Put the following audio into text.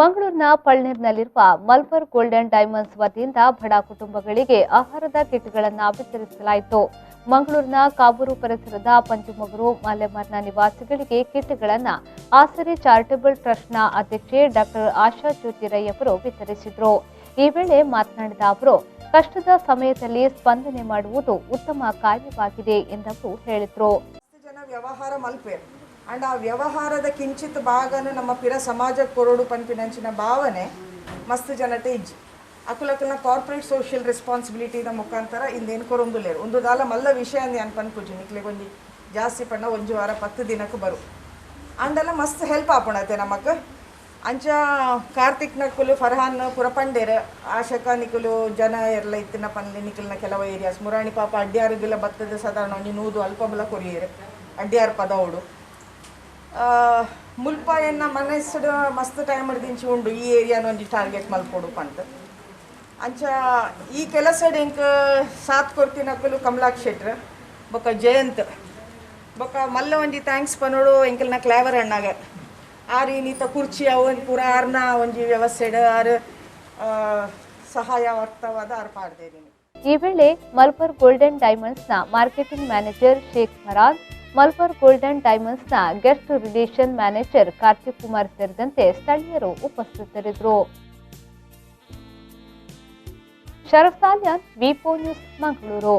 ಮಂಗಳೂರಿನ ಪಳ್ನೀರ್ನಲ್ಲಿರುವ Malabar golden diamonds ವತಿಯಿಂದ ಬಡ ಕುಟುಂಬಗಳಿಗೆ ಆಹಾರದ ಕಿಟ್ಗಳನ್ನು ವಿತರಿಸಲಾಯಿತು. ಮಂಗಳೂರಿನ ಕಾಬೂರು ಪರಿಸರದ ಪಂಚಮಗರು ಮಾಲೆಮಾರ್ನ ನಿವಾಸಿಗಳಿಗೆ ಕಿಟ್ಗಳನ್ನು ಆಸರೆ ಚಾರಿಟಬಲ್ ಟ್ರಸ್ಟ್ನ ಅಧ್ಯಕ್ಷೆ ಡಾಕ್ಟರ್ ಆಶಾ ಜ್ಯೋತಿ ರೈ ಅವರು ವಿತರಿಸಿದರು. ಈ ವೇಳೆ ಮಾತನಾಡಿದ ಅವರು, ಕಷ್ಟದ ಸಮಯದಲ್ಲಿ ಸ್ಪಂದನೆ ಮಾಡುವುದು ಉತ್ತಮ ಕಾರ್ಯವಾಗಿದೆ ಎಂದವರು ಹೇಳಿದರು. ವ್ಯವಹಾರ ಮಲ್ಪೆ ಅಂಡ್ ಆ ವ್ಯವಹಾರದ ಕಿಂಚಿತ್ ಭಾಗನು ನಮ್ಮ ಪಿರ ಸಮಾಜ ಕೊರಡು ಪನ್ಪಿನಂಚಿನ ಭಾವನೆ ಮಸ್ತ್ ಜನತೆ ಇಜ್ಜಿ. ಅಕುಲಕುಲ್ನ ಕಾರ್ಪೊರೇಟ್ ಸೋಷಿಯಲ್ ರೆಸ್ಪಾನ್ಸಿಬಿಲಿಟಿದ ಮುಖಾಂತರ ಇಂದೇನು ಕೊರೊಂದುಲ್ಲೇರು. ಒಂದು ದಾಲ ಮಲ್ಲ ವಿಷಯ ಅಂದ್ ಯಾನ್ ಪನ್ಪುಜಿ, ನಿಕ್ಲೆಗ್ ಒಂಜಿ ಜಾಸ್ತಿ ಪಂಡ ಒಂಜಿ ವಾರ 10 ದಿನಕ್ಕೆ ಬರು ಅಂಡಲ ಮಸ್ತ್ ಹೆಲ್ಪ್ ಆಪುಣತೆ ನಮಕ್. ಅಂಚ ಕಾರ್ತಿಕ್ ನಕುಲು ಫರ್ಹಾನ್ ಪುರ ಪಂಡೇರ್ ಆಶಕ ನಿಕುಲು ಜನ ಎರ್ಲ ಇತ್ತಿನ ಪನ್ಲೆ ನಿಕುಲ್ನ ಕೆಲವು ಏರಿಯಾಸ್ ಮುರಾಣಿ ಪಾಪ ಅಡ್ಯಾರುಗಿಲ್ಲ ಬತ್ತದ ಸಾಧಾರಣ ಒಂಜಿ 100 ಅಲ್ಪಬಲ ಕೊರಿಯೇರು ಅಡ್ಯಾರ್ ಪದವುಡು. ಮುಲ್ಪ ಎನ್ನ ಮನಸ್ಸು ಮಸ್ತ್ ಟೈಮ್ ದಿಂಚಿ ಉಂಡು ಈ ಏರಿಯಾನ ಒಂಜಿ ಟಾರ್ಗೆಟ್ ಮಲ್ಪೊಡು ಪಂತ. ಅಂಚ ಈ ಕೆಲಸ ಎಂಕ್ ಸಾಥ್ ಕೊರ್ತಿನಕುಲು ಕಮಲಾಕ್ ಶೆಟ್ರ್ ಬೊಕ್ಕ ಜಯಂತ್ ಬೊಕ್ಕ ಮಲ್ಲ ಒಂಜಿ thanks ಪನೋಡು ಎಂಕಲ್ನ ಕ್ಲೇವರ್ ಅಣ್ಣಾಗ. ಆರ್ ಈನಿತ ಕುರ್ಚಿ ಅವು ಪೂರ ಆರ್ನ ಒಂಜಿ ವ್ಯವಸ್ಥೆಡ್ ಆರ್ ಸಹಾಯ ಅರ್ಥವಾದ ಆರ್ ಪಾಡ್ದೇನಿ. ಈ ವೇಳೆ ಮಲ್ಬಾರ್ ಗೋಲ್ಡನ್ ಡೈಮಂಡ್ಸ್ನ marketing manager Sheikh Faraz, Malabar golden ಡೈಮಂಡ್ಸ್ನ guest relation manager Karthik Kumar ಸೇರಿದಂತೆ ಸ್ಥಳೀಯರು ಉಪಸ್ಥಿತರಿದ್ದರು. Sharath Salian, V4 news, Mangaluru.